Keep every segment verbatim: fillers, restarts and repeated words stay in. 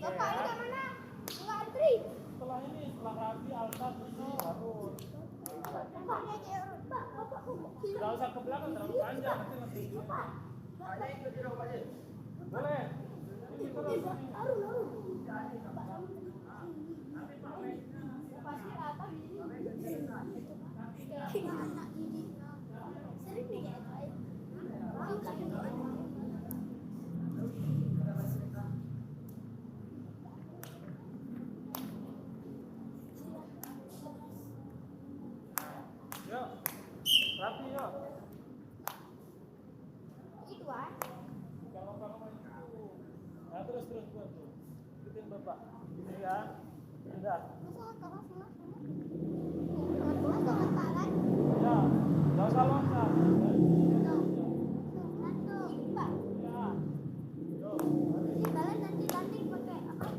Bapak, ini ke mana? Enggak antri. Setelah ini, setelah rapi, altar, bersih, baru. Bapak, dia je urut. Pak, Bapak, Bapak. Nggak usah ke belakang, terlalu panjang, nanti, nanti. Bapak. Boleh. Ini terus. Bapak, Bapak. Arun, arun. Bapak, Bapak. Pasti apa ini? Sering nih, ya, Pak. Yuk, rapi, yuk. Itu, ah. Kalau kamu itu, nah, terus, terus buat tuh. Ikutin Bapak. Gini ya. Udah. Masa kelas, Mas? Kelas sama Pak, kan? Ya. Nggak usah loncat. Tuh. Tuh, kan tuh. Pak. Ya. Yuk, mari. Kalian nanti tanding pakai apa?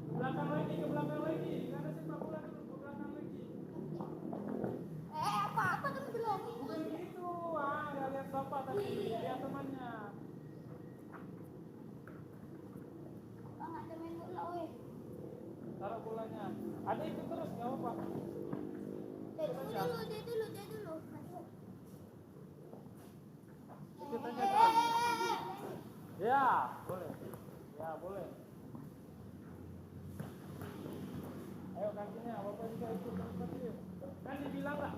Ke belakang lagi, ke belakang lagi. Nggak ada sepak bola dulu, ke belakang lagi. Eh, apa? Apa kan belum? Bukan begitu. Ah, nggak lihat bapak tadi, lihat temannya. Bang, ada main bola, weh. Taruh bolanya. Ada ikut terus, nggak apa-apa. Dia dulu, dia dulu, dia dulu. Ikut aja, Kak. Ya, boleh. Ya, boleh. Ayo, kakinya, Bapak juga ikut, Bapak juga. Kan dibilang lah.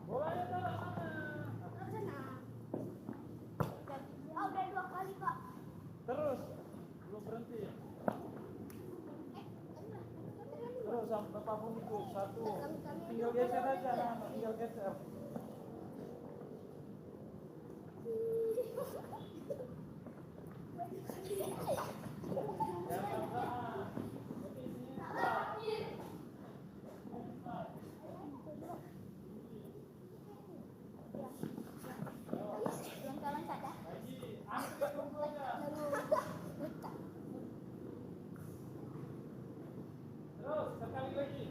Bolanya taruh sana. Taruh sana. Oh, udah dua kali, Pak. Terus. Belum berhenti. Terus sampai Bapak pun ikut. Satu. Tinggal geser aja, nah, tinggal geser. Terus, sekali lagi.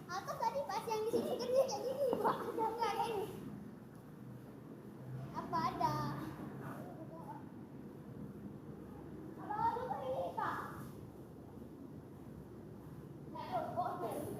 Atas tadi pas yang di sini kerja kayak gini, Pak. Udah nggak ada ini. Apa ada? Apa ada ini, Pak? Nggak ada, oh, ada.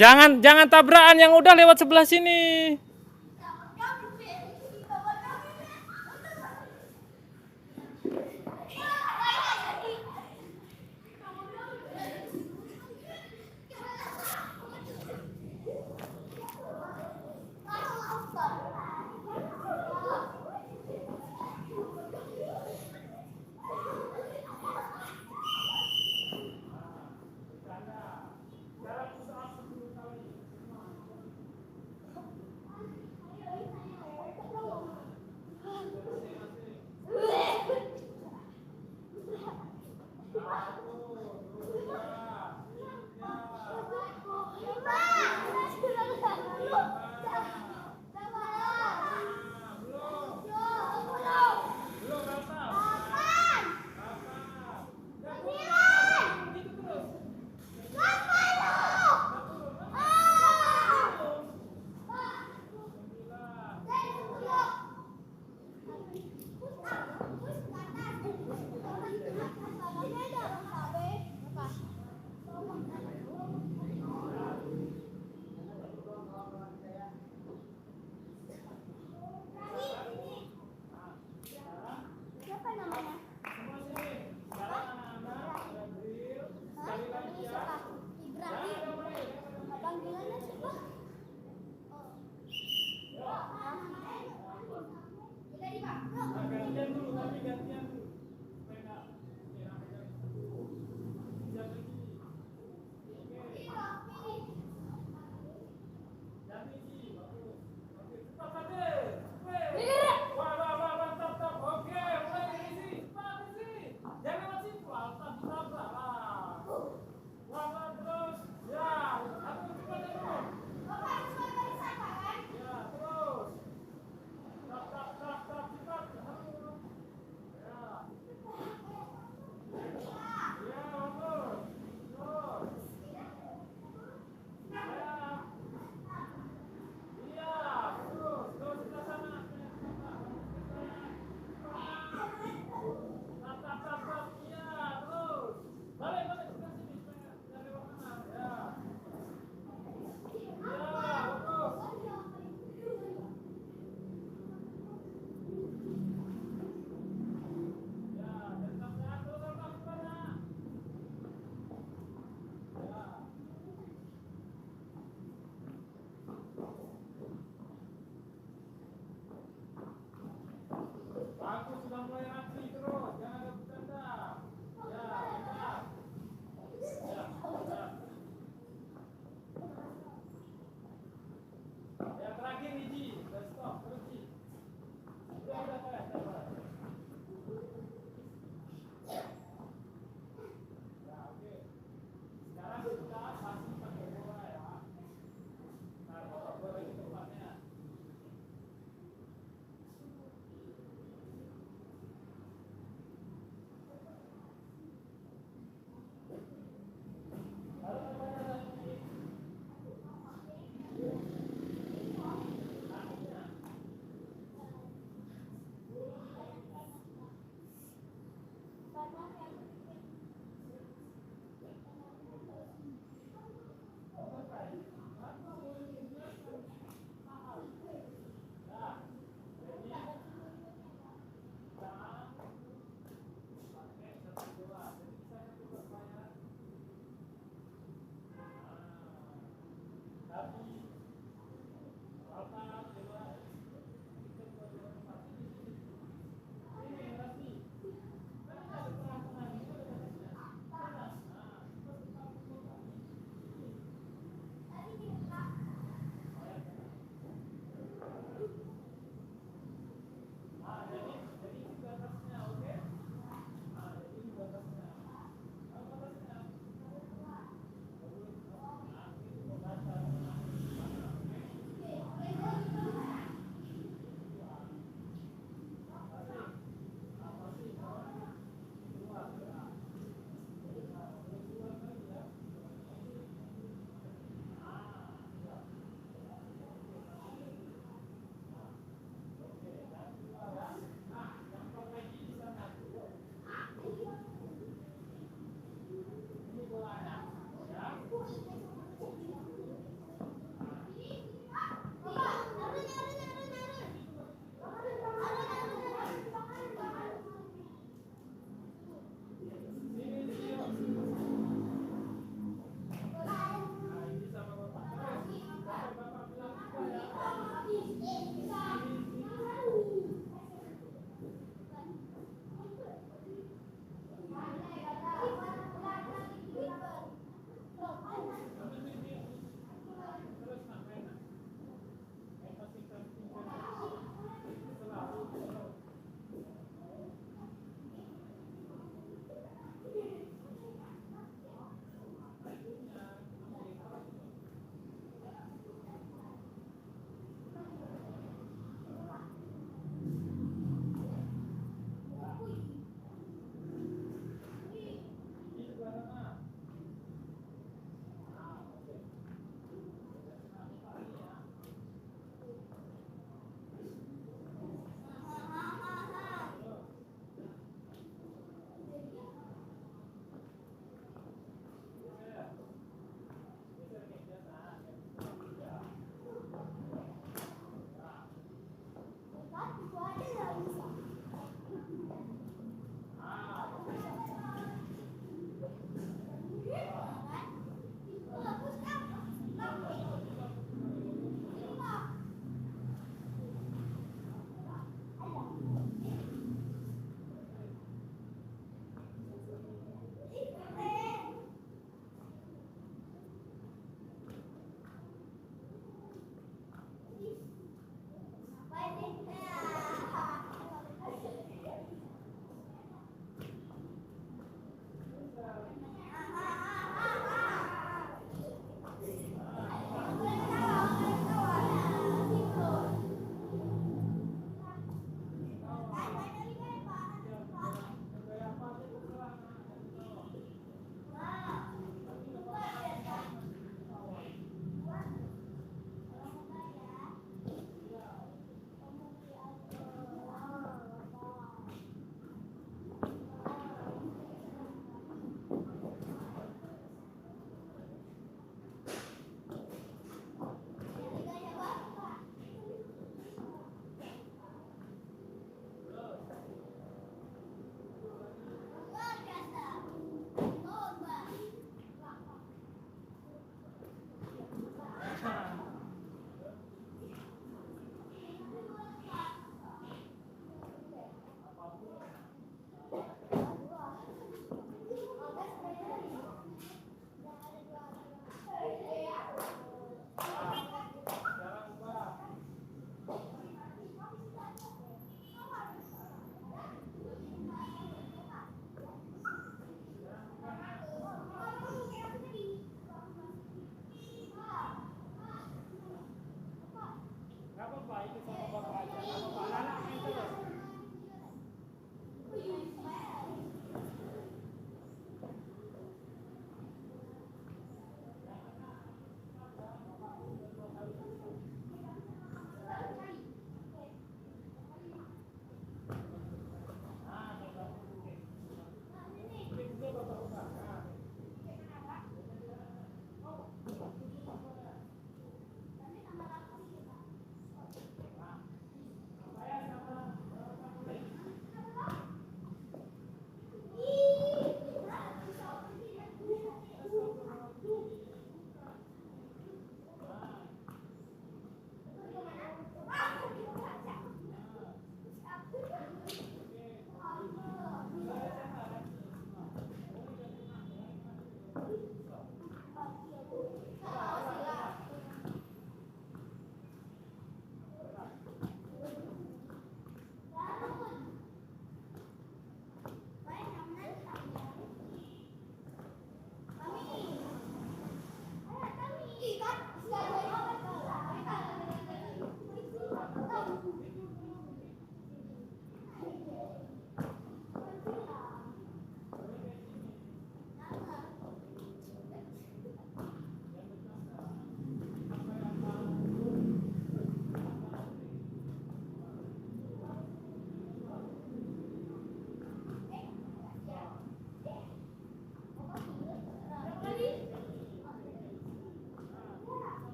Jangan, jangan tabrakan, yang udah lewat sebelah sini.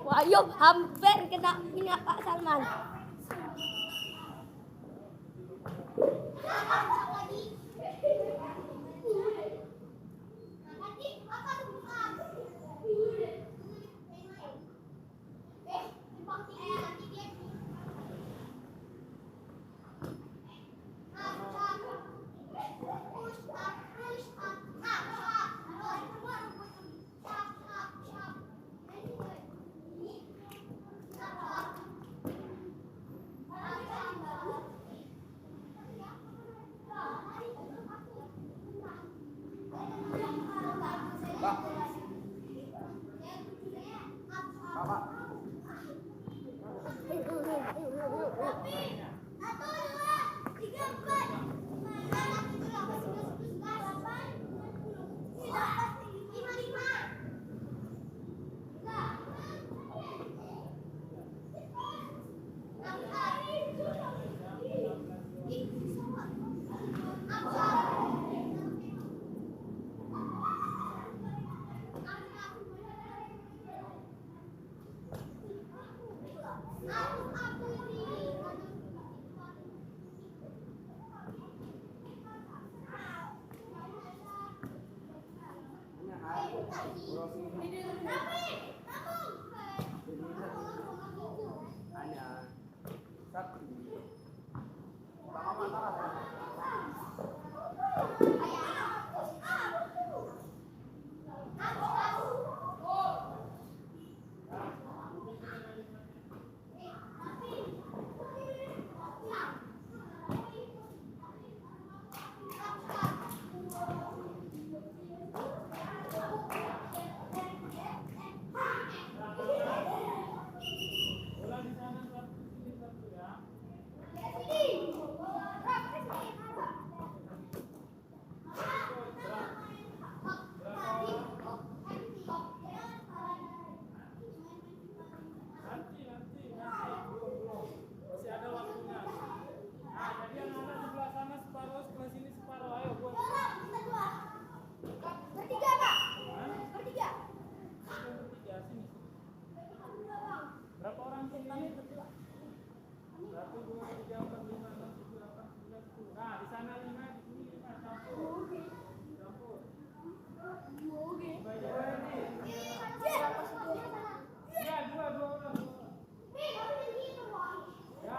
Wah, Ayub hampir kena pingat Pak Salman. Nanti, nanti, nanti, belum, belum. Masih ada waktunya. Nah, jadi anak-anak sebelah sana separuh, sebelah sini separuh. Ayo, buat. Bertiga, Pak. Hah? Bertiga. Bukan bertiga, sini. Berapa orang sini? Satu, dua, tiga, empat, lima, enam, tujuh, delapan, sembilan, sepuluh. Nah, di sana lima, di sini lima, campur. Campur. Bagi orang ini. Ya, dua, dua orang, dua orang. Ya,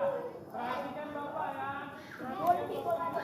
perhatikan Bapak ya. Perhatikan Bapak.